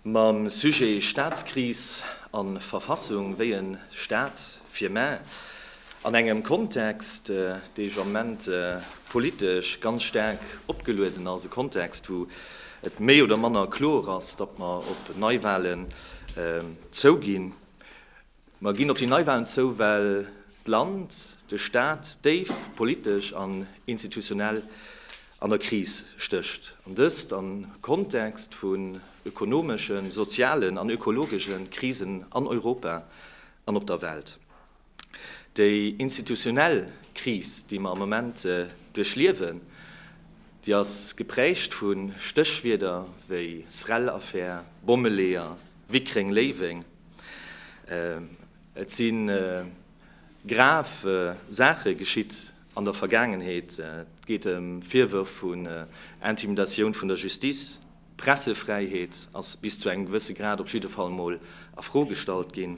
Mam Sujet Staatskris a Verfassung, wéi en Staat fir mä? An engem Kontext, dee jo am Moment politesch ganz staark opgelueden ass, e Kontext, wou et méi oder manner kloer ass, datt mer op Neiwahlen zouginn. Mer ginn op déi Neiwahlen zou, well d'Land, de Staat déif politesch an institutionell an der Kris stécht, an dëst am Kontext vun ökonomeschen, sozialen an ökologesche Krisen an Europa an op der Welt. Déi institutionell Kris, déi mer am Moment duerchliewen, déi ass geprägt vu Stéchwierder wéi Srel-Affär, Bommeleeër, Wickreng-Léiweng. Et si grav Saache geschitt an der Vergaangenheet. Et geet ëm Virwërf vun Intimidatioun vun der Justice. D'Pressefräiheet ass bis zu engem gewësse Grad op jidde Fall mol a Fro gestallt ginn.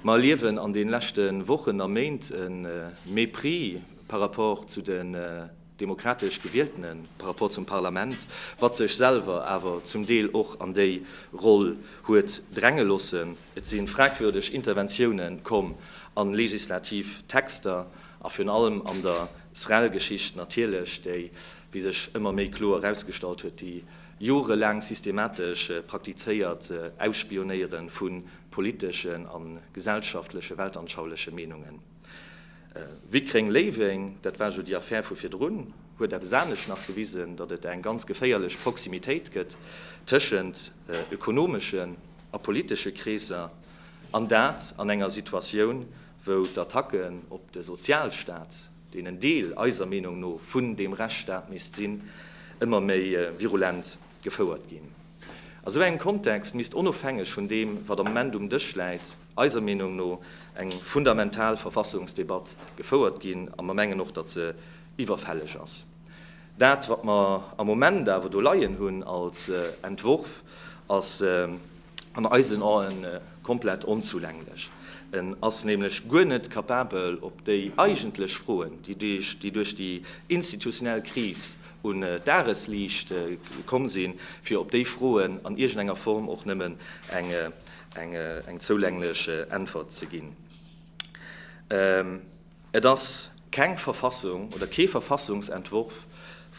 Mer erliewen an de leschte Wochen a Méint e Mépris par rapport zu den demokratesch Gewieltenen, par rapport zum Parlament, wat sech selwer awer zum Deel och an déi Roll huet dränge loossen. Et si fragwürdeg Interventioune komm a legislativ Texter a virun allem an der SREL-Geschicht natierlech, déi, wéi sech ëmmer méi kloer erausgestallt huet, déi jorelaang systematesch praktizéiert Ausspionéiere vu politeschen a gesellschaftleche weltanschaulesche Meenungen. Wickreng-Léiweng, dat war jo déi Affär vu virdrun, huet eppes anescht nach gewisen, datt et eng ganz geféierlech Proximitéit gëtt tëschent ökonomeschen a politesche Kreesser, an dat an enger Situatioun, wou d'Attacken op de Sozialstaat, deen en Deel, eiser Meenung no, vun deem Rechtsstaat misst sinn, ëmmer méi virulent gefouert ginn. A sou engem Kontext misst onofhängeg vun deem, wat am Moment um Dësch läit, eiser Meenung no eng fundamental Verfassungsdebatt gefouert ginn, a mer mengen och, datt se iwwerfälleg ass. Dat, wat mer am Moment awer do leien hunn als Entworf, ass an eisen Aen komplett onzulänglech. En ass nämlech guer net capabel, op déi eigentlech Froen, déi duerch déi institutionell Kris un d'Dagesliicht komm sinn, fir op déi Froen an iergendenger Form och nëmmen eng zoulänglech Äntwert ze ginn. Et ass keng Verfassung oder kee Verfassungsentworf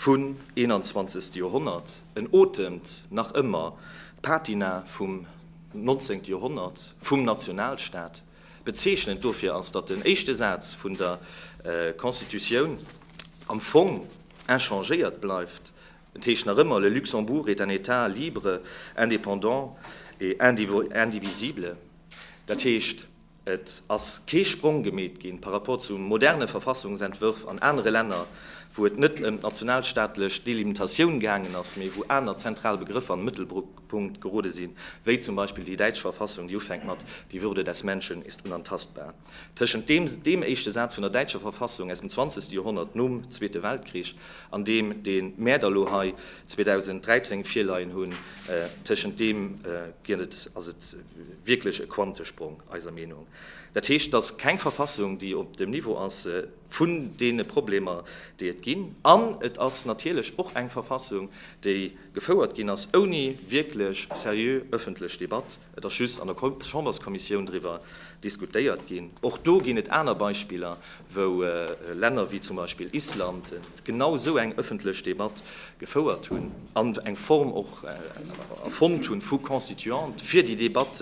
vun 21. Joerhonnert. En otemt nach ëmmer d'Patina vum 19. Joerhonnert, vum Nationalstaat. Bezeechnend dofir ass, datt den éischte Saz vun der Constitutioun am Fong inchangéiert bleift. Et heescht nach ëmmer, Le Luxembourg est un État libre, indépendant et indivisible. Dat heescht, et ass kee Sprong gemeet ginn par rapport zu moderne Verfassungsentwërf an anere Länner, wou et net ëm d'nationalstaatlech Delimitatioun gaangen ass, mee wou aner zentral Begrëffer an de Mëttelpunkt gerode sinn, wéi zum Beispill déi däitsch Verfassung, déi ufänkt mat Die Würde des Menschen ist unantastbar. Tëschent deem deem éischte Saz vun der däitscher Verfassung aus dem zwanzegste Joerhonnert nom Zweete Weltkrich an deem, dee mär da lo hei 2013 virleien hunn, tëschent deem ginn et, ass et wierklech e Quantesprong eiser Meenung. Dat heescht, et ass keng Verfassung, déi op dem Niveau ass vun deene Problemer, déi et ginn. An et ass natierlech och eng Verfassung, déi gefouert ginn ass ouni wierklech seriö ëffentlech Debatt. Et ass just an der Chamberskommissioun driwwer diskutéiert ginn. Och do ginn et aner Beispiller, wou Länner wéi zum Beispill Island genau esou eng ëffentlech Debatt gefouert hunn an eng Form och erfonnt hunn vu Constituante, fir déi Debatt,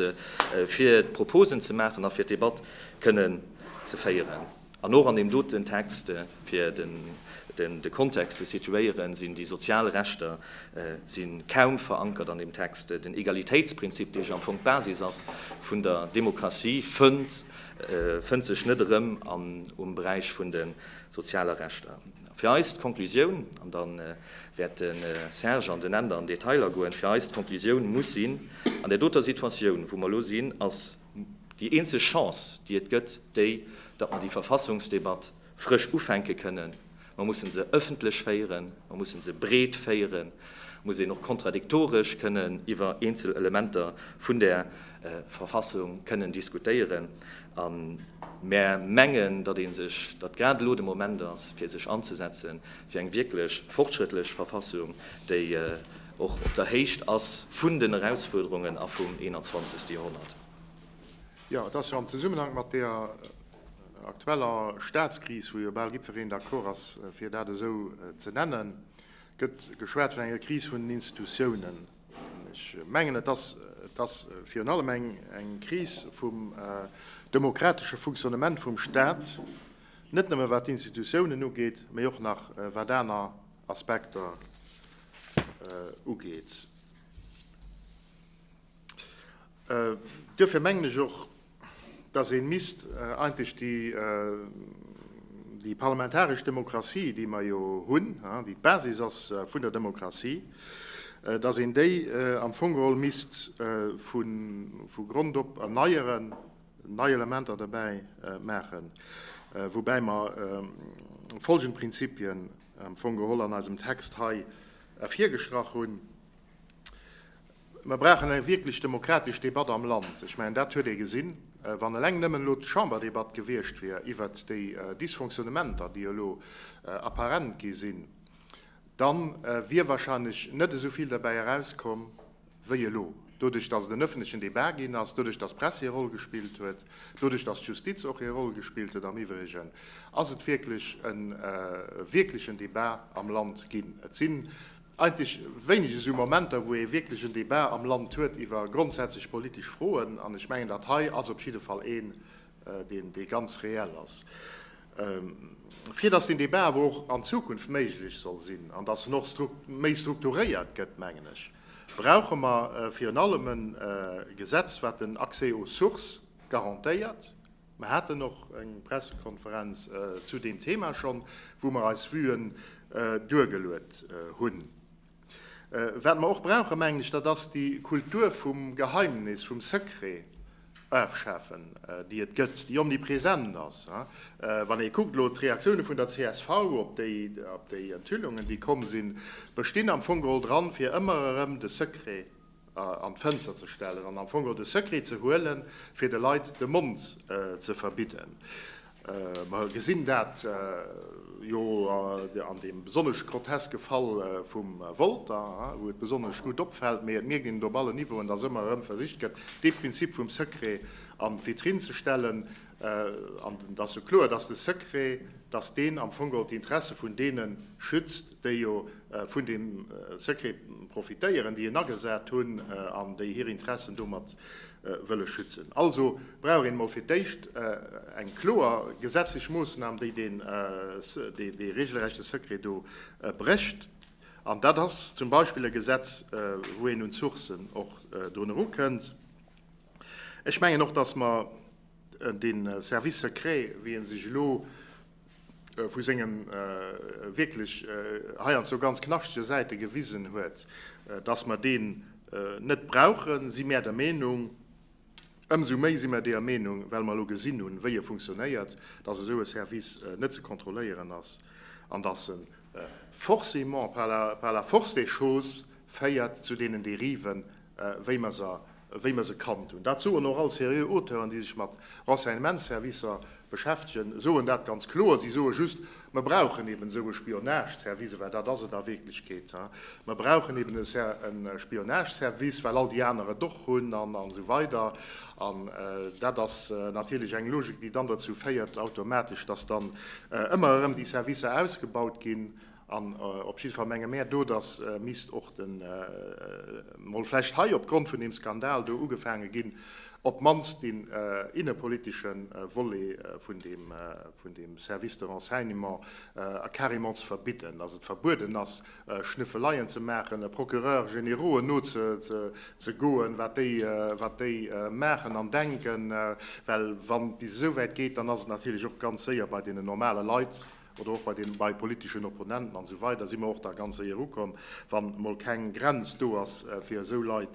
fir d'Proposen ze maachen a fir d'Debatt kënnen ze féieren. An och an deem doten Text, fir de Kontext ze situéieren, sinn déi sozial Rechter si kaum verankert an deem Text. Den Egalitéitsprinzip, dee jo am Fong d'Basis ass vun der Demokratie, fënnt fënnt sech net erëm an um Beräich vun de soziale Rechter. Fir eis d'Konklusioun, an da wäert de Serge an den Änder an Detailer goen, fir eis d'Konklusioun muss sinn, an där doter Situatioun, wou mer elo sinn, ass, Déi eenzeg Chance, déi et gëtt, déi, datt mer déi Verfassungsdebatt frësch ufänke kënnen. Mer mussen se ëffentlech féieren, mer mussen se breet féieren, muss een och kontradiktoresch kënnen iwwer eenzel Elementer vun där Verfassung kënnen diskutéieren. A mär mengen, datt ee sech, datt grad elo de Moment ass, fir sech anzesetzen fir eng wierklech fortschrëttlech Verfassung, déi. och op der Héicht ass vun den Erausfuerderungen a vum 21. Joerhonnert. Jo, et ass jo am Zesummenhang mat deeër aktueller Staatskris, wou jo bal jiddwereen d'accord ass, fir dat esou ze nennen, gëtt geschwat vun enger Kris vun den Institutiounen. Ech mengen, et ass, et ass virun allem eng, eng Kris vum demokratesche Fonctionnement vum Staat, net nëmme wat d'Institutiounen ugeet, mee och nach wat aner Aspekter ugeet. Duerfir mengen ech och, dass ee misst eigentlech déi parlamentaresch Demokratie, déi mer jo hunn, déi d'Basis ass vun der Demokratie, dass een déi am Fong geholl misst vu Grond op erneieren, nei Elementer derbäi maachen, woubäi mer folgend Prinzipien am Fong geholl an eisem Text hei ervirgestrach hunn. Mer brauchen eng wierklech demokratesch Debatt am Land. Ech mengen, dat huet ee gesinn. Wann eleng nëmmen elo d'Chamberdebatt gewiescht wier iwwert déi Dysfonctionnementer, déi elo apparent gi sinn, da wier wahrscheinlech net esou vill derbäi erauskomm wéi elo. Doduerch, datt et en öffentlechen Débat ginn ass, doduerch, datt d'Press hir Roll gespillt huet, doduerch, datt d'Justiz och hir Roll gespillt huet am Iwwregen, ass et wierklech e wierklechen Débat am Land ginn. Et sinn eigentlech wéineg esou Momenter, wou ee wierklech en Débat am Land huet iwwer grondsätzlech politesch Froen. An ech mengen, dat hei ass op jidde Fall een, deen, dee ganz reell ass. Fir datt deen Débat awer och an Zukunft méiglech soll sinn an datt en och méi strukturéiert gëtt, mengen ech, brauche mer virun allem e Gesetz, wat den Accès aux sources garantéiert. Mer haten och eng Pressekonferenz zu deem Thema schonn, wou mer eis Vuen duergeluet hunn. Wat mer och brauchen, mengen ech, dat ass déi Kultur vum Geheimnis, vum Secret ofschafen, déi et gëtt, déi omnipresent ass. Wann ee kuckt elo d'Reaktioune vun der csv op déi, op déi Enthüllungen, déi komm sinn, bestinn am Fong geholl dran, fir ëmmer erëm de Secret an d'Fënster ze stellen an am Fong och de Secret ze huelen, fir de Leit de Mond ze verbidden. Mer gesinn dat jo an deem besonnesch groteske Fall vum Wolter, wou et besonnesch gutt opfält, mee et mierkt een et op allen Niveauen, dass ëmmer erëm versicht gëtt, dee Prinzip vum Secret an d'Vitrinn ze stellen. An et ass jo kloer, dass de Secret, dass deen am Fong geholl d'Interesse vun deene schützt, déi jo vun deem Secret profitéieren, déi en agesat hunn an déi hir Interessen domat wëlle schützen. Also brauch een emol fir d'éischt eng kloer gesetzlech Moossnam, déi dee regelrechte Secret do brécht. An dat ass zum Beispill e Gesetz, wou een un d'Sourcen och drun erukënnt. Ech mengen och, dass mer dee Service secret, wéi e sech elo vu senge wierklech heiansdo ganz knaschtege Säite gewisen huet, dass mer deen net brauchen, si mär der Meenung, ëmsou méi si mer deeër Meenung, well mer elo gesinn hunn, wéi e funktionéiert, dass esou e Service net ze kontrolléieren ass an dass e forcément par la, par la force des choses féiert zu deenen Dériven, wéi mer se, wéi mer se kannt hunn. Dat soen och all seriö Auteuren, déi sech mat Renseignementsservicer beschäftegen, soen dat ganz kloer. Si soe just, Mer brauchen eben esou e Spionageservice, well dat ass et a Wierklechkeet. Mer brauchen eben e Spionageservice, well all déi aner et och hunn an esou weider. An dat ass natierlech eng Logik, déi dann dozou féiert automatesch, dass dann ëmmer erëm déi Servicer ausgebaut ginn. An op jidde Fall menge mär do, dass misst och den, mol vläicht hei opgrond vun deem Skandal do ugefaange ginn, op d'mannst deen innepolitesche Volet vun deem, vun deem Service de renseignement carrément ze verbidden, dass et verbueden ass, Schnüffeleien ze maachen, Procureurs générauxen no ze goen, wat déi, wat déi maachen an denken, well wann et bis esou wäit geet, dann ass et natierlech och ganz séier bei deenen normale Leit, oder och bei den, bei politeschen Opponenten an esou weider si mer och da ganz séier ukomm, wann emol keng Grenz do ass, fir esou Leit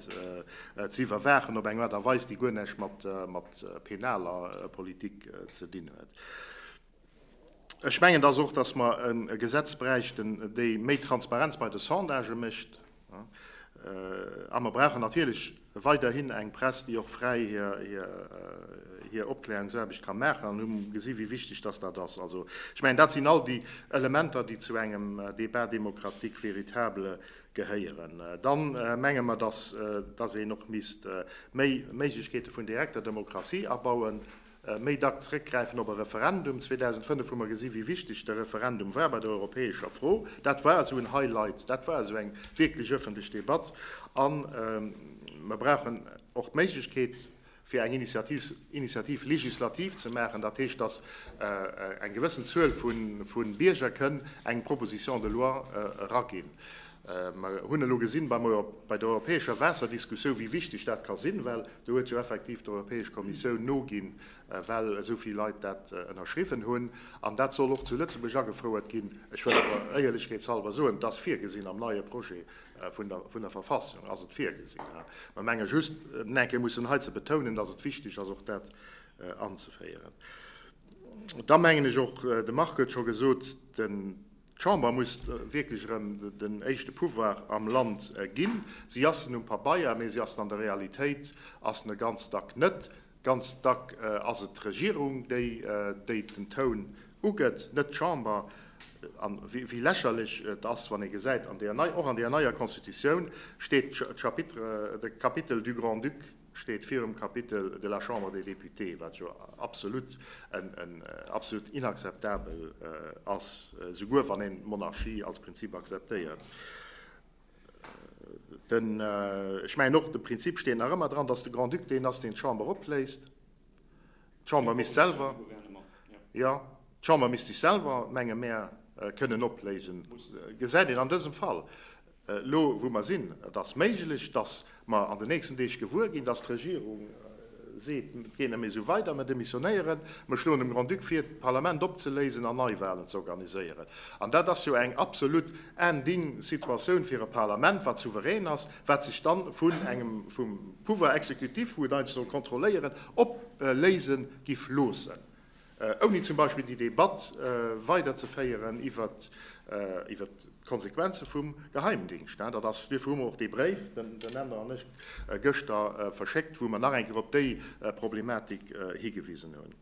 ze iwwerwaachen op eng Aart a Weis, déi guer näischt mat, mat penaler Politik ze dinn huet. Ech mengen dass och, dass mer e Gesetz bräichten, déi méi Transparenz bei de Sondagë mécht. A mer brauchen natierlech e. weiderhin eng Press, déi och fräi hir Opklärungsaarbecht ka maachen, an hu gesi wéi wichteg dass dat ass. Also ech mengen, dat sinn all déi Elementer, déi zu engem Débat démocratique véritable gehéieren. Dann menge mer, dass dass een och misst méi Méiglechkeete vun direkter Demokratie abauen, méi dack zrëckgräifen op e Referendum. 2005 hu mer gesi wéi wichteg de Referendum war bei der europäescher Fro. Dat war esou en Highlight, dat war esou eng wierklech öffentlech Debatt. A mer brauchen och d'Méiglechkeet, fir eng Initiative législative ze maachen, dat heescht, dass eng gewëssen Zuel vu Bierger kënn eng Proposition de loi eraginn. Mer hunn elo gesinn bei der europäescher Waasserdiskussioun, wéi wichteg dat ka sinn, well do huet jo effektiv d'Europäesch Kommissioun noginn, well esou vill Leit dat ënnerschriwwen hunn. An dat soll och zu Lëtzebuerg agefouert ginn. Ech wëll awer éierlechkeetshalber soen, et ass virgesinn am neie Projet vun der Verfassung, ass et virgesinn. Mer menge just, eng Kéier mussen hei ze betounen, dass et wichteg ass, och dat anzeféieren. Da mengen ech och, de Marc huet scho gesot, d'Chamber muss wierklech erëm den éischte Pouvoir am Land ginn. Si ass en um Pabeier, mee si ass en an der Realitéit ass en e ganz dack net. Ganz dack ass et d'Regierung, déi déi den Toun ugëtt, net d'Chamber. An wéi lächerlech et ass, wann ee gesäit, an deer nei, och an deer neier Constitutioun steet d'Chapitre, de Kapitel du Grand-Duc steet virum Kapitel de la Chambre des Députés, wat jo absolut en absolut inakzeptabel ass, souguer wann een d'Monarchie als Prinzip akzeptéiert. Den, ech mengen och, de Prinzip steet nach ëmmer dran, dass de Grand-Duc deen ass, deen d'Chamber opléist. D'Chamber misst selwer, jo, d'Chamber misst sech selwer, menge mär, kënnen opléisen. Gesäit een an dësem Fall. Elo wou mer sinn, et ass méiglech, datt mer an den nächsten Deeg gewuer ginn, datt d'Regierung seet, et geet net méi esou weider, mer demissionéieren, mer schloen dem Grand-Duc vir, d'Parlament opzeléisen an Neiwahlen ze organiséieren. An dat ass jo eng absolut indigne Situatioun fir e Parlament, wat souverän ass, wat sech dann vun engem, vum Pouvoir exécutif, wou et eigentlech soll kontrolléieren, opléise giff loossen. Ouni zum Beispill déi Debatt weiderzeféieren iwwert d'Konsequenze vum Geheimdingscht. Dat ass, duerfir hu mer och dee Bréif, den Änder an ech, gëschter verschéckt, wou mer nach eng Kéier op déi Problematik higewisen hunn.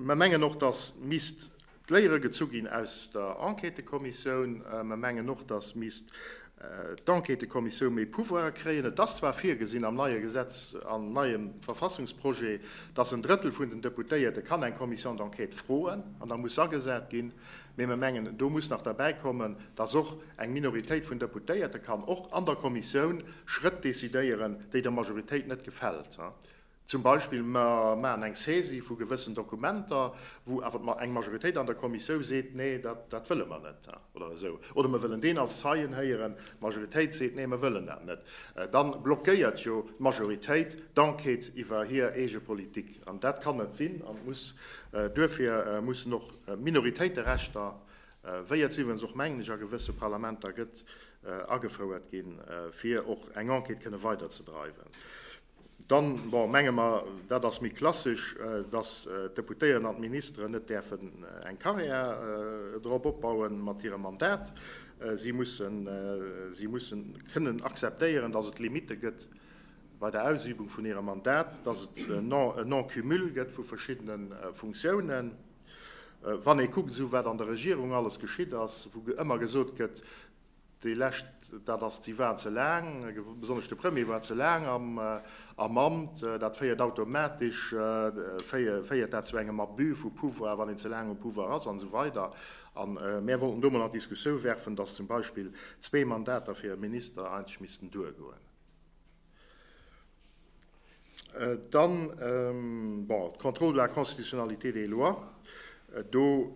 Mer mengen och, dass misst d'Léiere gezu ginn aus der Enquêtëkommissioun. Mer mengen och, dass misst d'Enquêtëkommissioun méi Pouvoire kréien. Et ass zwar virgesinn am neie Gesetz, am neie Verfassungsprojet, dass en Drëttel vun den Deputéierte kann eng Commission d'enquête froen an da muss agesat ginn, mee mer mengen, do muss nach derbäi kommen, dass och eng Minoritéit vun Deputéierte kann och an der Kommissioun Schrëtt decidéieren, déi der Majoritéit net gefält. Zum Beispill, mer maachen eng Saisie vu gewëssen Dokumenter, wou awer eng Majoritéit an der Kommissiou seet, Nee, dat, dat wëlle mer net, oder esou. Oder mer wëllen deen als Zeien héieren, d'Majoritéit seet, Nee, mer wëllen dat net. Da blockéiert jo d'Majoritéit d'Enquête iwwer hir eege Politik. An dat kann net sinn an muss. Duerfir mussen och Minoritéiterechter, wéi et se iwwerens och, mengen ech, a gewësse Parlamenter gëtt, agefouert ginn, fir och eng Enquête kënne weiderzedreiwen. Dann, bon, menge mer, dat ass méi klassesch, dass d'Deputéierten an d'Ministeren net däerfen eng Carrière drop opbauen mat hirem Mandat. Si mussen, si mussen kënnen akzeptéieren, dass et Limitte gëtt bei der Ausübung vun hirem Mandat, dass et en Non-cumul gëtt vu verschiddene Funktiounen. Wann ee kuckt, esou wat an der Regierung alles geschitt ass, wou ëmmer gesot gëtt, Déi lescht, dat ass, déi waren ze laang, besonnesch de Premier war ze laang am Amt. Dat féiert automatesch, féiert dat zu engem Abus vu Pouvoir, wann een ze laang um Pouvoir ass an esou weider. A mär wollten do mol an d'Diskussioun werfen, datt zum Beispill zwee Mandater fir e Minister eigentlech missten duergoen. Dann, bon, d'Contrôle de la constitutionnalité des lois, do,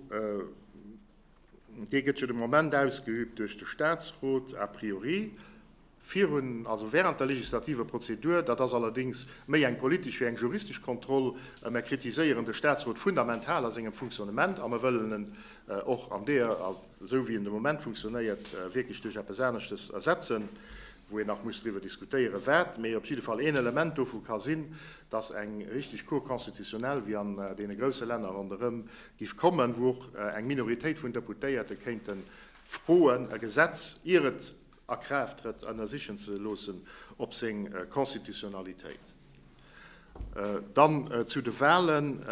Dee gëtt jo de Moment ausgeübt duerch de Statsrot a priori virun, also während der legislativer Prozedur. Dat ass allerdéngs méi eng politesch wéi eng juristesch Kontroll. Mer kritiséieren de Statsrot fundamental a sengem Fonctionnement a mer wëllen en och an deeër, esou wéi en de Moment funktionéiert, wierklech duerch eppes aneschtes ersetzen, wou een nach muss driwwer diskutéieren, wat. Mee op jidde Fall een Element dovu ka sinn, dass eng richteg Cour constitutionnelle wéi an deene grousse Länner ronderëm giff kommen, wou och eng Minoritéit vun Deputéierte kéinte froen, e Gesetz, ier et. a Kraaft trëtt, ënnersichen ze loossen op seng Constitutionnalitéit. Dann zu de Wahlen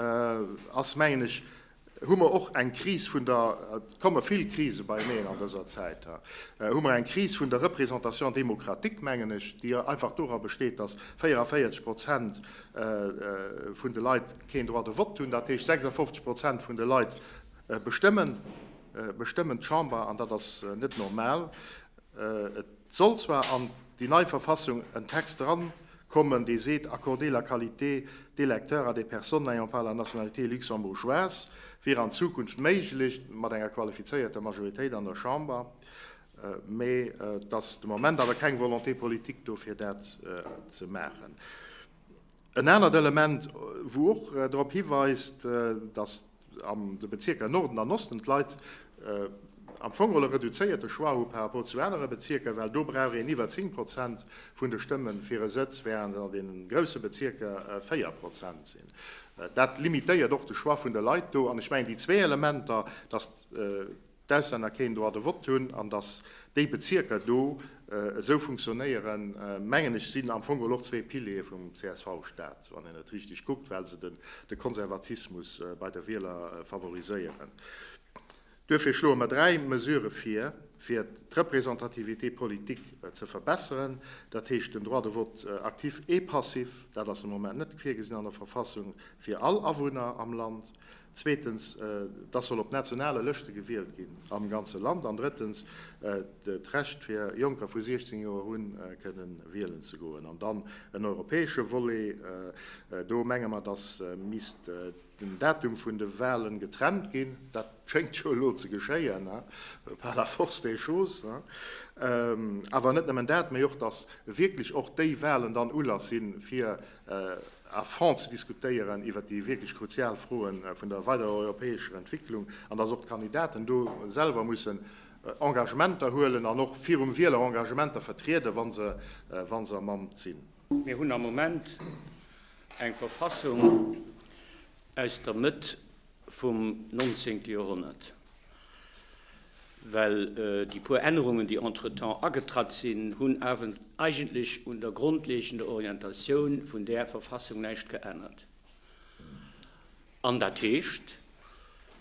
ass, mengen ech, hu mer och eng Kris vun der, et komme vill Krise beieneen an dëser Zäit, hu mer eng Kris vun der Représentation démocratique, mengen ech, déi einfach dora besteet, dass 44 Prozent vun de Leit keen Droit de vote hunn, dat heescht 56 Prozent vun de Leit bestëmmen, bestëmmen d'Chamber, an dat ass net normal. Et soll zwar an déi nei Verfassung en Text eran kommen, dee seet, accorder la qualité d'électeur à des personnes n'ayant pas la nationalité luxembourgeoise wier an Zukunft méiglech mat enger qualifizéierter Majoritéit an der Chamber, mä et ass de Moment awer keng Volonté politique do fir dat ze maachen. En anert Element, wou och drop hiweist, datt an de Bezierker Norden an Osten d'Leit am Fong geholl e reduzéierte Choix hu par rapport zu anere Bezierker, well do brauch een iwwer 10 Prozent vun de Stëmme fir e Sëtz, während an deene grousse Bezierker 4 Prozent sinn. Dat limitéiert och de Choix vun de Leit do. An ech mengen, déi zwee Elementer, datt d'Auslänner keen Droit de vote hunn an datt déi Bezierker do esou funktionéieren, mengen ech, sinn am Fong geholl och zwee Piliere vum CSV-Staat, wann een et richteg kuckt, well se de Konservatismus bei de Wieler favoriséieren. Duerfir schloe mer dräi Mesurë vir, fir d'Représentativité politique ze verbesseren, dat heescht den Droit de vote actif et passif, dat ass de Moment net virgesinn an der Verfassung, fir all Awunner am Land, Zweetens, dass soll op nationale Lëschte gewielt ginn am ganze Land. An drëttens, d'Recht fir Jonker vu 16 Joer un kënnen wielen ze goen. An dann en europäesche Volet, do menge mer, dass misst den Datum vun de Wahlen getrennt ginn. Dat schéngt jo elo ze geschéien, par la force des choses. Awer net nëmmen dat, mee och, dass wierklech och déi Wahlen dann Ulass sinn, fir à fond ze diskutéieren iwwert déi wierklech kruzial Froe vun der weiderer europäescher Entwicklung an dass och d'Kandidaten do selwer mussen Engagementer huelen an och virum Wieler Engagementer vertrieden, wa se, wa se am Amt sinn. Mir hunn am Moment eng Verfassung aus der Mëtt vum 19. Joerhonnert. Well déi puer Ännerungen, déi entretemps agetratt sinn, hunn awer eigentlech un der grondlegender Orientatioun vun där Verfassung näischt geännert. An dat heescht,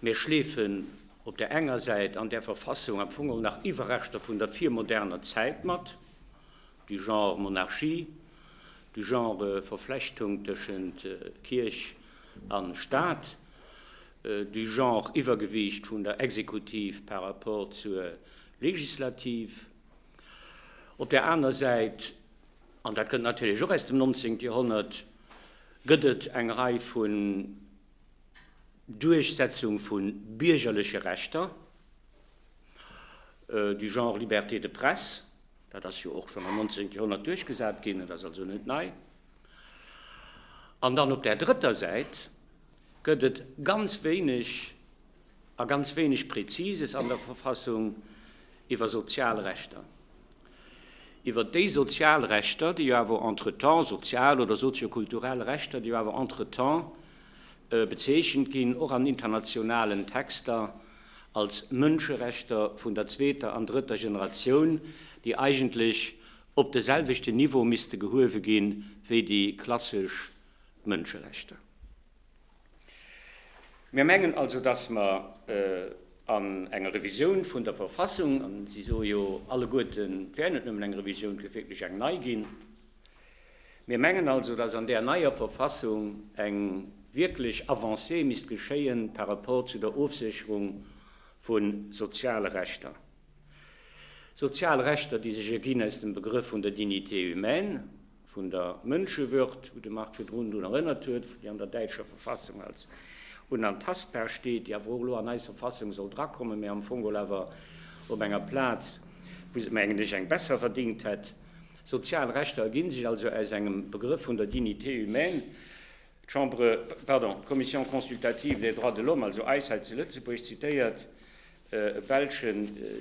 mir schleefen op där enger Säit an där Verfassung am Fong och nach Iwwerreschter vun der virmoderner Zäit mat, du genre Monarchie, du genre Verflechtung tëschent Kierch a Staat, du genre Iwwergewiicht vun der Exekutiv par rapport zur Legislativ. Op där aner Säit, an dat kënnt natierlech och aus dem 19. Joerhonnert, gëtt et eng Rei vun Duerchsetzung vu biergerleche Rechter, du genre Liberté de presse, dat ass jo och schonn am 19. Joerhonnert duerchgesat ginn, dat ass also net nei. An dann op där drëtter Säit gëtt et ganz wéineg a ganz wéineg Präzises an der Verfassung iwwer sozial Rechter, iwwer déi sozial Rechter, déi jo awer entretemps, sozial oder soziokulturell Rechter, déi jo awer entretemps bezeechent ginn, och an internationalen Texter, als Mënscherechter vun der zweeter an drëtter Generatioun, déi eigentlech op de selwechten Niveau misste gehuewe ginn, wéi déi klassesch Mënscherechter. Mir mengen also, dass mer an enger Revisioun vun der Verfassung, a si soe jo alleguerten, et wär net nëmmen eng Revisioun, et géif wierklech eng nei ginn, mir mengen also, dass an där neier Verfassung eng wierklech Avancée misst geschéien par rapport zu der Ofsécherung vu soziale Rechter. Sozial Rechter, déi sech erginn aus dem Begrëff vun der Dignité humaine, vun der Mënschewürd, wou de Marc virdrun drun erënnert huet, déi an der däitscher Verfassung als unantastbar steet, déi awer och elo an eis Verfassung soll drakommen, mä am Fong geholl awer op enger Plaz, wou se, mengen ech, eng besser verdingt hätt. Sozial Rechter erginn sech also aus engem Begrëff vun der Dignité humaine. D'Chambre, pardon, d'Commission consultative des droits de l'homme, also eis hei zu Lëtzebuerg, zitéiert e belsche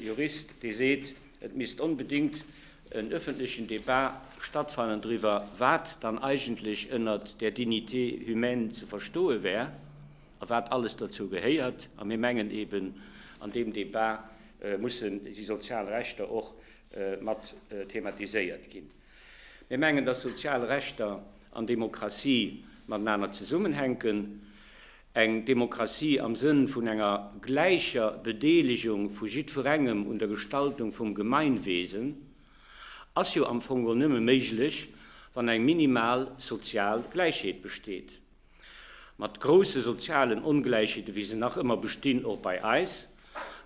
Jurist, dee seet, et misst onbedéngt en öffentlechen Débat stattfannen driwwer, wat dann eigentlech ënnert där Dignité humaine ze verstoe wär a wat alles derzou gehéiert. A mir mengen eben, an deem Débat mussen déi sozial Rechter och. mat thematiséiert ginn. Mir mengen, dass sozial Rechter an Demokratie matenaner zesummenhänken. Eng Demokratie am Sënn vun enger gläicher Bedeelegung vu jiddwerengem un der Gestaltung vum Gemeinwesen ass jo am Fong geholl nëmme méiglech, wann eng minimal sozial Gläichheet besteet. Mat grousse sozialen Ongläichheete wéi se nach ëmmer bestinn, och bei eis,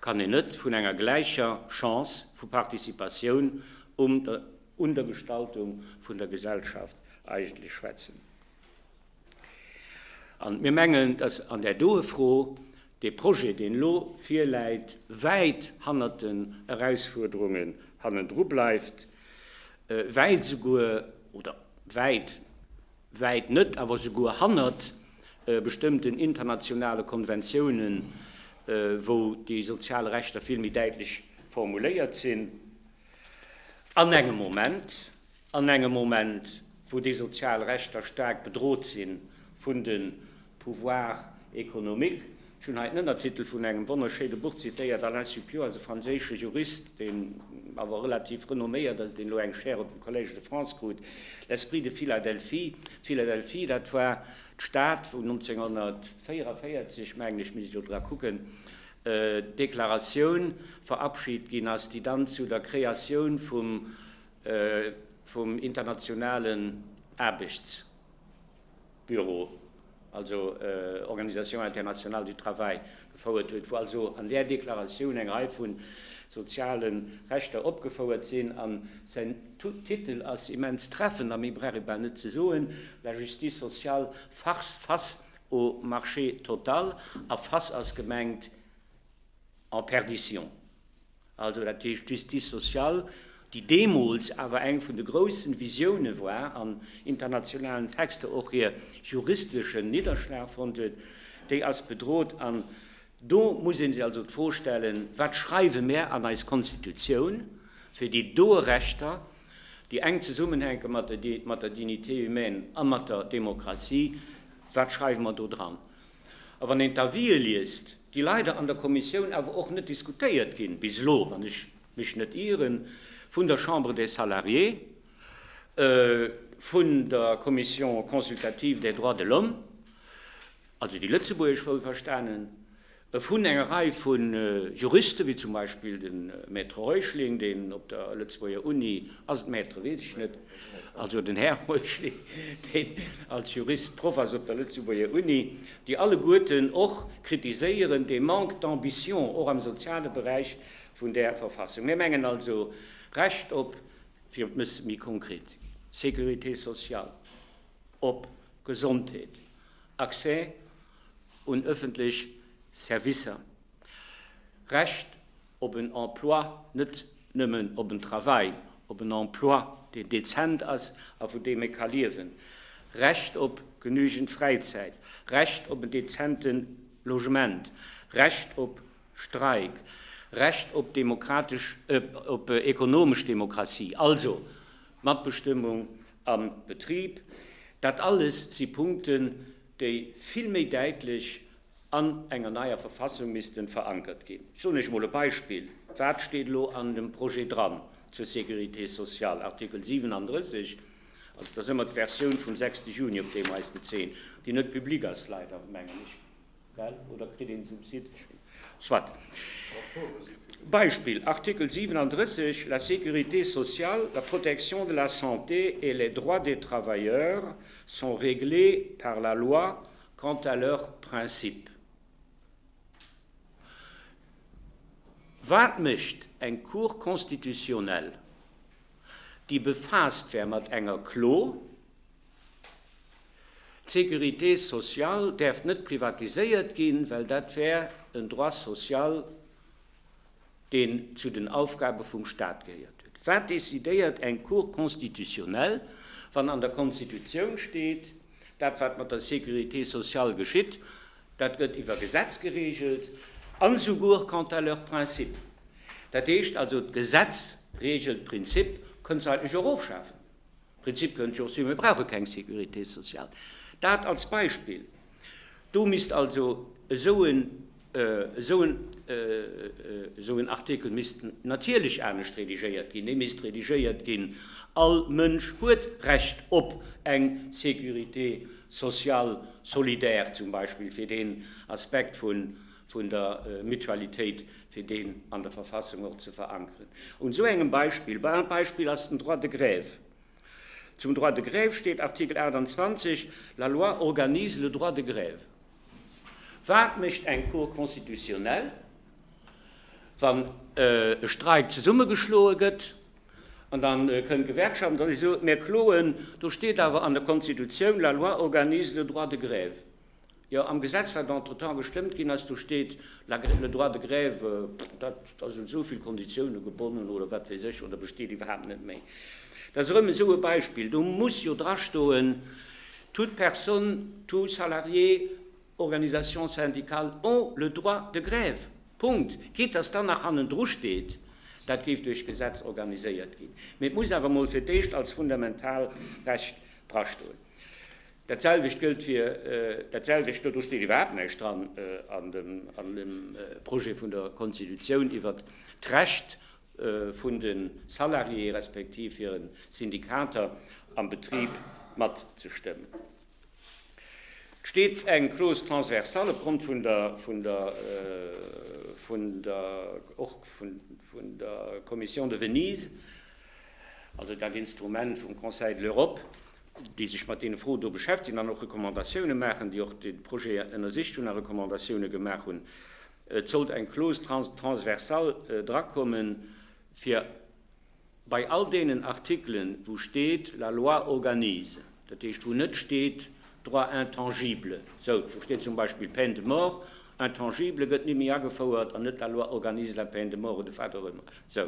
kann een net vun enger gläicher Chance vu Participatioun um der un der Gestaltung vun der Gesellschaft eigentlech schwätzen. An mir mengen, dass an där doe Fro dee Projet, deen elo virläit, wäit hannert den Erausfuerderungen hannendru bleift, wäit souguer, oder wäit, wäit net, awer souguer hannert bestëmmten internationale Konventiounen, wou déi sozial Rechter vill méi däitlech formuléiert sinn. An engem Moment, an engem Moment, wou déi sozial Rechter staark bedrot si vun de Pouvoirs économiques. Ech hunn hei den Ënnertitel vun engem wonnerschéine Buch zitéiert, Alain Supiot ass e franséische Jurist, deen awer relativ renomméiert ass, deen elo eng Chaire op dem Collège de France krut, L'esprit de Philadelphie. Philadelphie, dat war d'Stad, wou 1944, mengen ech, misst ech elo dra kucken, d'Deklaratioun verabschit ginn ass, déi dann zu der Kreatioun vum internationalen Aarbechts. Büro, also Organisation internationale du travail, gefouert huet, wou also an där Deklaratioun eng Rei vu soziale Rechter opgefouert sinn. A säin Titel ass immens treffend, a méi brauch ee bal net ze soen, La justice sociale farce face au marché total. A face ass gemengt en perdition. Also dat heescht d'Justice sociale, déi deemools awer eng vun de groussen Visioune war, an internationalen Texter och hir juristeschen Nidderschlag fonnt huet, déi ass bedrot. An do muss ee sech also d'Fro stellen, Wat schreiwe mär an eis Konstitutioun, fir déi doe Rechter, déi enk zesummenhänke mat der Dignité humaine a mat der Demokratie, wat schreiwe mer do dran? A wann een d'Avisë liest, déi leider an der Kommissioun awer och net diskutéiert ginn, bis elo, wann ech mech net ieren, vun der Chambre des Salariés, vun der Commission consultative des droits de l'homme, also déi lëtzebuergesch wuelverstanen, vun enger Rei vu Juristen, wéi zum Beispill de Maître Reuschling, deen op der Lëtzebuerger Uni, ass et Maître, weess ech net, also den Här Reuschling, deen als Jurist Proff ass op der Lëtzebuerger Uni, déi alleguerten och kritiséieren dee Manque d'ambition och am soziale Beräich vun där Verfassung. Mir mengen also, Recht op, fir et mësse méi konkret ze ginn, Sécurité sociale, op Gesondheet, Accès un ëffentlech Servicer, Recht op en Emploi, net nëmmen op en Travail, op en Emploi, deen dezent ass a vun deem ee ka liewen, Recht op genügend Fräizäit, Recht op en dezente Logement, Recht op Streik, Recht op demokratesch, op ekonomesch Demokratie, also Matbestëmmung am Betrib. Dat alles si Punkten, déi vill méi däitlech an enger neier Verfassung missten verankert ginn. Ech soen lech emol e Beispill, Wat steet elo an dem Projet dran zur Sécurité sociale, Artikel 37, also dat ass ëmmer d'Versioun vum 6 Juni, op déi mer eis bezéien, déi net public ass, leider, mengen ech, gell, oder kritt een se um Site? Soit. Beispill, Artikel 37, La sécurité sociale, la protection de la santé et les droits des travailleurs sont réglés par la loi quant à leurs principes. Wat mécht eng Cour constitutionnelle, déi befaasst wär mat enger Klo, D'Sécurité sociale däerf net privatiséiert ginn, well dat wär en Droit social, deen zu den Aufgabe vum Stat gehéiert huet. Wat decidéiert eng Cour constitutionnelle, wann an der Konstitutioun steet, dat wat mat der Sécurité sociale geschitt, dat gëtt iwwer Gesetz geregelt an esouguer quant à leurs principes. Dat heescht also, d'Gesetz regelt d'Prinzip, kënnt se eigentlech och ofschafen. Prinzip kënnt jo och sinn, mir brauche keng Sécurité sociale. Dat als Beispill. Do misst also esou e. Esou en Artikel misst natierlech anescht redigéiert ginn. Dee misst redigéiert ginn, All Mënsch huet Recht op eng Sécurité sociale solidaire, zum Beispill, fir deen Aspekt vun der Mutualitéit, fir deen an der Verfassung och ze verankeren. Un esou engem Beispill, e Beispill ass den Droit de grève. Zum Droit de grève steet, Artikel 28, La loi organise le droit de grève. Wat mécht eng Cour constitutionnelle, wann e Streik zesummegeschloe gëtt an da kënnt d'Gewerkschaft an da seet, Mir kloen, do steet awer an der Konstitutioun, La loi organise le droit de grève. Jo, am Gesetz, wat entretemps gestëmmt ginn ass, do steet, le droit de grève, dat ass un esou vill Konditioune gebonnen oder wat weess ech, oder besteet iwwerhaapt net méi. Dat ass erëm esou e Beispill, do muss jo drastoen, Toute personne, tout salarié, organisation syndicale ont le droit de grève. Punkt. Quitte dass dann nach hannendru steet, dat géif duerch Gesetz organiséiert ginn. Mee et muss awer emol fir d'éischt als fundamental Recht drastoen. Dat selwecht gëllt fir dat selwecht, do steet iwwerhaapt näischt dran an dem Projet vun der Konstitutioun iwwert d'Recht vun de Salariéë respektiv hire Syndikater am Betrib matzestëmmen. Et steet eng Clause transversale opgrond vun der, vun der, vun der, och vun der Commission de Venise, also dat Instrument vum Conseil de l'Europe, déi sech mat deene Froen do beschäftegen an och Recommandatioune maachen, déi och de Projet ënnersicht hunn a Recommandatioune gemaach hunn. Et sollt eng Clause transversale drakommen, fir bei all deenen Artikelen, wou steet la loi organise, dat heescht wou net steet droit intangible, sou, do steet zum Beispill peine de mort, intangible gëtt net méi agefouert an net la loi organise la peine de mort oder wat och ëmmer. Sou.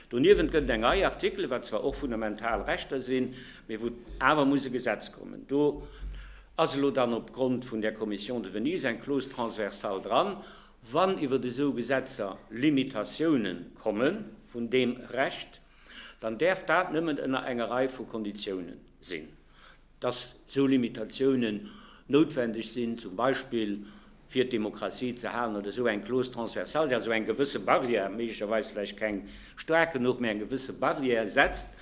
Doniewent gëtt et eng Rei Artikelen, wat zwar och fundamental Rechter sinn, mee wou awer muss e Gesetz kommen. Do ass elo dann opgrond vun där Commission de Venise eng Clause transversale dran, wann iwwer esou Gesetzer Limitatiounen komme vun deem Recht, dann däerf dat nëmmen ënner enger Rei vu Konditiounen sinn. Dass esou Limitatiounen noutwendeg sinn, zum Beispill fir d'Demokratie ze halen oder esou eng Clause transversale, déi also eng gewësse Barrière, méiglecherweis vläicht keng staark genuch, mä eng gewësse Barrière setzt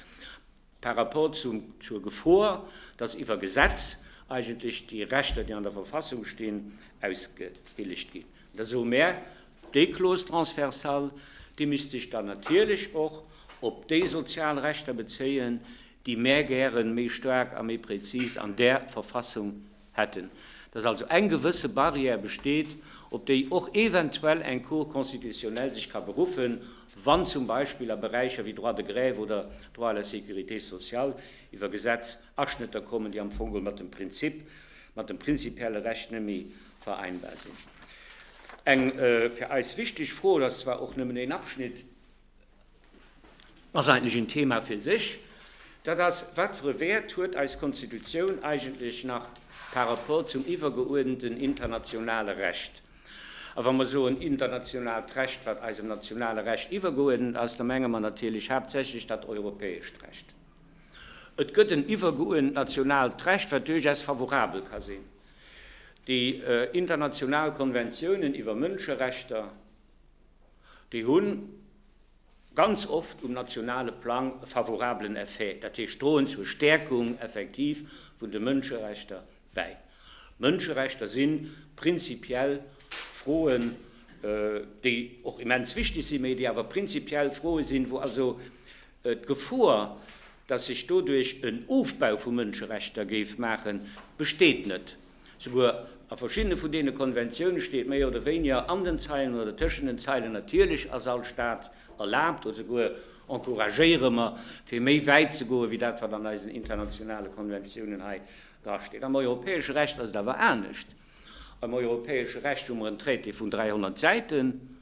par rapport zum, zur Gefor, dass iwwer Gesetz eigentlech déi Rechter, déi an der Verfassung stinn, ausgehillegt ginn. Da soe mär, déi Clause transversale, déi misst sech dann natierlech och op déi sozial Rechter bezéien, déi mär gäre méi staark a méi prezis an där Verfassung hätten, dass also eng gewësse Barrière besteet, op déi och eventuell eng Cour constitutionnelle sech ka beruffen, wann zum Beispill a Beräicher wéi Droit de grève oder Droit à la sécurité sociale iwwer Gesetz Aschnëtter kommen, déi am Fong geholl mat dem Prinzip, mat dem prinzipielle Recht net méi vereinbar sinn. Eng fir eis wichteg Fro, dat ass zwar och nëmmen een Abschnitt, ass eigentlech en Thema fir sech, dat ass, Wat fir e Wäert huet eis Konstitutioun eigentlech nach par rapport zum iwwergeuerdenten internationale Recht? A wa mer soen internationaalt Recht, wat eisem nationale Recht iwwergeuerdent ass, da menge mer natierlech haaptsächlech dat europäescht Recht. Et gëtt en iwwergeuerdent nationaalt Recht, wat duerchaus favorabel ka sinn. Déi international Konventiounen iwwer Mënscherechter, Déi hu ganz oft um nationale Plang e favorablen Effet, dat heescht droen zur Stäerkung effektiv vun de Mënscherechter bäi. Mënscherechter si prinzipiell Froen, déi och immens wichteg sinn, mee déi awer prinzipiell Froe sinn, wou also d'Gefor, dass sech doduerch en Ofbau vu Mënscherechter géif maachen, besteet net. Souguer a verschiddene vun deene Konventioune steet méi oder wéiniger an den Zeilen oder tëschent den Zeilen, natierlech ass all Staat erlaabt oder souguer encouragéiere mer, fir méi wäit ze goen, wéi dat, wat an eisen internationale Konventiounen hei drasteet. Am europäesche Recht ass et awer anescht. Am europäesche Recht hu mer en Traité vun 300 Säiten,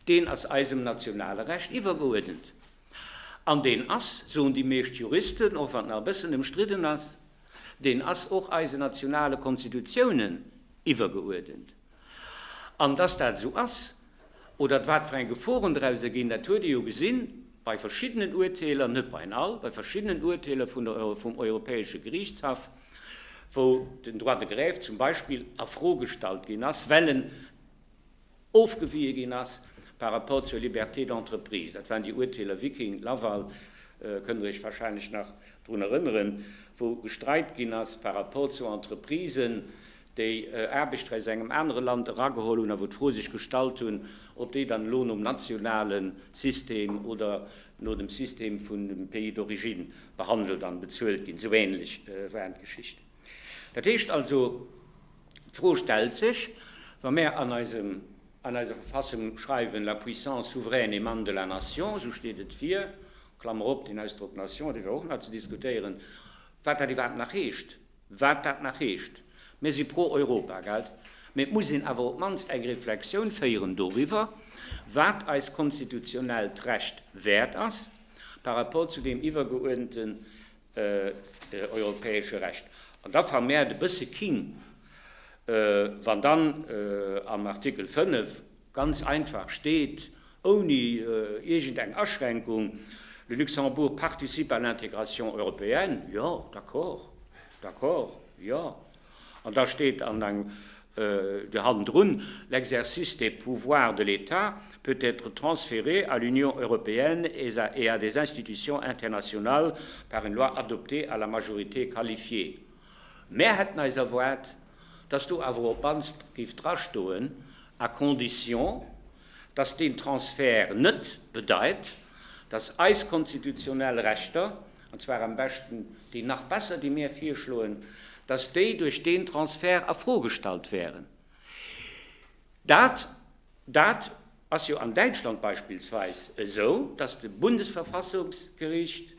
deen ass eisem nationale Recht iwwergeuerdent. An deen ass, soen déi meescht Juristen, och wann et nach e bëssen ëmstridden ass, Deen ass och eisen nationale Konstitutiounen iwwergeuerdent. An dass dat esou ass, oder wat fir eng Geforen draus erginn, dat huet ee jo gesinn bei verschiddenen Urteeler, net bei all, bei verschiddenen Urteeler vun der, vum Europäesche Geriichtshaff, wou den Droit de grève zum Beispill a Fro gestallt ginn ass, well en. Ofgewiehe ginn ass par rapport zur Liberté d'entreprise. Dat waren déi Urteeler Viking, Laval, kënnt Der Iech wahrscheinlech nach drun erënneren, wou gestreit ginn ass par rapport zu Entreprisen, déi Aarbechter aus engem anere Land erageholl hunn a wou d'Fro sech gestallt hunn, ob déi dann elo nom nationale System oder no dem System vun dem Pays d'origine behandelt an bezuelt ginn. Esou ähnlech waren d'Geschichten. Dat heescht also, D'Fro stellt sech, wa mär an eisem, an eiser Verfassung schreiwen, La puissance souveraine émane de la nation, esou steet et vir, Klammer op, deen Ausdrock Nation, dee wär och nach ze diskutéieren, wat dat iwwerhaapt nach heescht, wat dat nach heescht. Mir si pro Europa, gelt? Mee et muss een awer op d'mannst eng Reflexioun féieren doriwwer, wat eist konstitutionellt Recht wäert ass par rapport zu deem iwwergeuerdenten europäesche Recht. An da fa mär et e bësse king, wann dann am Artikel 5 ganz einfach steet, ouni iergend eng Aschränkung, Le Luxembourg participe à l'intégration européenne. Jo, d'accord, d'accord, jo. An da steet an engem hannendrun, L'exercice des pouvoirs de l'État peut être transféré à l'Union européenne et à des institutions internationales par une loi adoptée à la majorité qualifiée. Mär hätten eis erwaart, dass do awer op d'mannst géif drastoen, à condition, dass deen Transfert net bedeit, dass eis konstitutionell Rechter, an zwar am beschten déi nach besser, déi mir virschloen, dass déi duerch deen Transfert a Fro gestallt wären. Dat, dat ass jo an Däitschland beispillsweis esou, dass de Bundesverfassungsgericht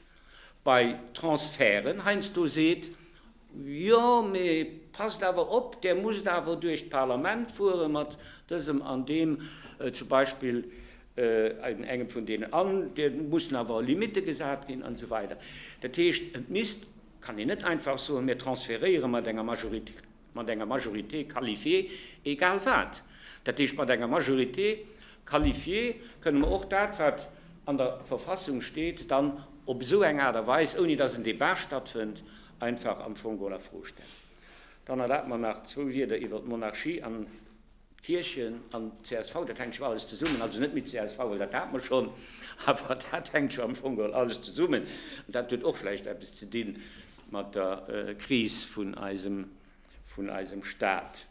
bei Transferten heiansdo seet, Jo, mee passt awer op, där musst awer duerch d'Parlament fuere mat dësem an deem, zum Beispill an engem vun deenen, an där mussen awer Limitte gesat ginn an esou weider. Dat heescht, et misst, kann een net einfach soen, mir transferéiere mat enger Majorité, mat enger Majorité qualifiée egal wat. Dat heescht, mat enger Majorité qualifiée kënne mer och dat, wat an der Verfassung steet, dann op esou eng Aart a Weis, ouni dass en Débat stattfënnt, einfach am Fong geholl a Fro stellen. Dann erlaabt mer nach zwou Wierder iwwert d'Monarchie an d'Kierchen an d'CSV. Dat hänkt jo alles zesummen, also net méi csv, well dat hate mer schonn, awer dat hänkt jo am Fong geholl alles zesummen. An dat huet och vläicht eppes ze di mat der Kris vun eisem, vun eisem Stat.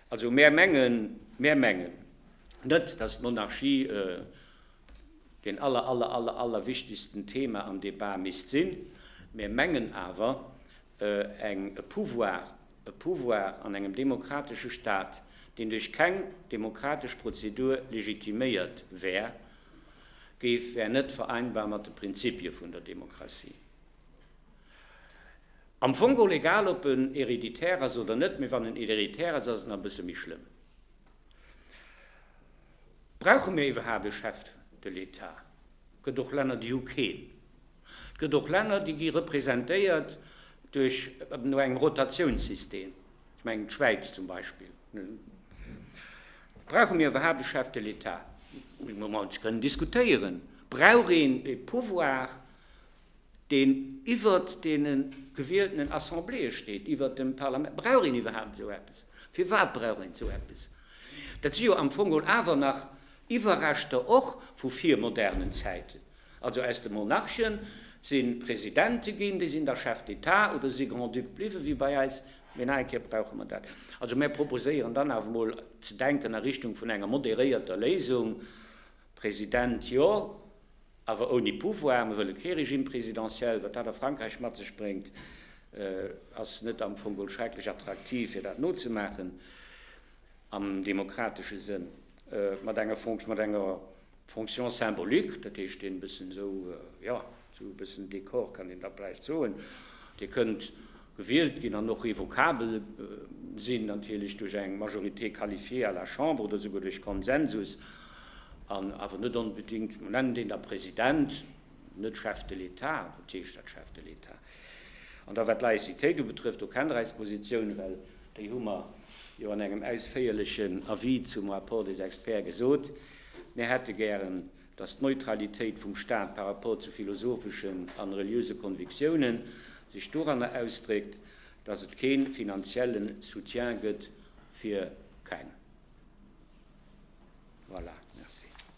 Also mär mengen, mär mengen net, dass d'Monarchie deen aller, aller, aller, allerwichtigsten Thema am Débat misst sinn. Mir mengen awer, eng, e Pouvoir, e Pouvoir an engem demokratesche Stat, deen duerch keng demokratesch Prozedur legitiméiert wär, géif, wär net vereinbar mat de Prinzipie vun der Demokratie. Am Fong geholl egal, ob en héréditaire ass oder net, mee wann en héréditaire ass, ass et nach e bësse méi schlëmm. Brauche mir iwwerhaapt e Chef de l'État? Et gëtt och Länner, déi hu keen. Et gëtt och Länner, déi gi representéiert duerch, no engem Rotatiounssystem, ech mengen d'Schwäiz zum Beispill. Brauche mir iwwerhaapt e Chef de l'État? Wou mer ons kënnen diskutéieren, Brauch een e Pouvoir, deen iwwert deene gewieltenen Assembléeë steet, iwwert dem Parlament. Brauch een iwwerhaapt esou eppes? Firwat brauch een esou eppes? Dat si jo am Fong geholl awer nach Iwwerreschter och vu virmodernen Zäiten. Also aus de Monarchen si Presidente ginn, déi sinn da Chef d'État oder si Grand-Duc bliwwen, wéi bei eis. Mee nach eng Kéier, brauche mer dat? Also mär proposéieren dann awer emol ze denken a Richtung vun enger moderéierter Léisung, President jo, Awer ouni Pouvoir, mir wëlle kee Régime présidentiel, wat dat a Frankräich mat sech bréngt, ass net am Fong geholl schrecklech attraktiv, fir dat nozemaachen am demokratesche Sënn, mat enger mat enger Fonction symbolique, dat heescht, deen e bëssen esou, jo, esou e bëssen Dekor kann een da vläicht soen, dee kënnt gewielt ginn an och revocabel sinn, natierlech duerch eng Majorité qualifiée à la Chambre oder souguer duerch Konsensus, an awer net onbedéngt, mer nennen deen da President, net Chef de l'État. Wat heescht dat, Chef de l'État? An da wat d'Laïcitéit ubetrëfft, do kennt Der eis Positioun, well déi hu mer jo an engem ausféierlechen Avis zum Rapport des experts gesot. Mir hätte gären, dass d'Neutralitéit vum Staat par rapport zu philosopheschen an reliöse Konviktiounen sech doranner ausdréckt, dass et kee finanzielle Soutien gëtt fir keng. Voilà.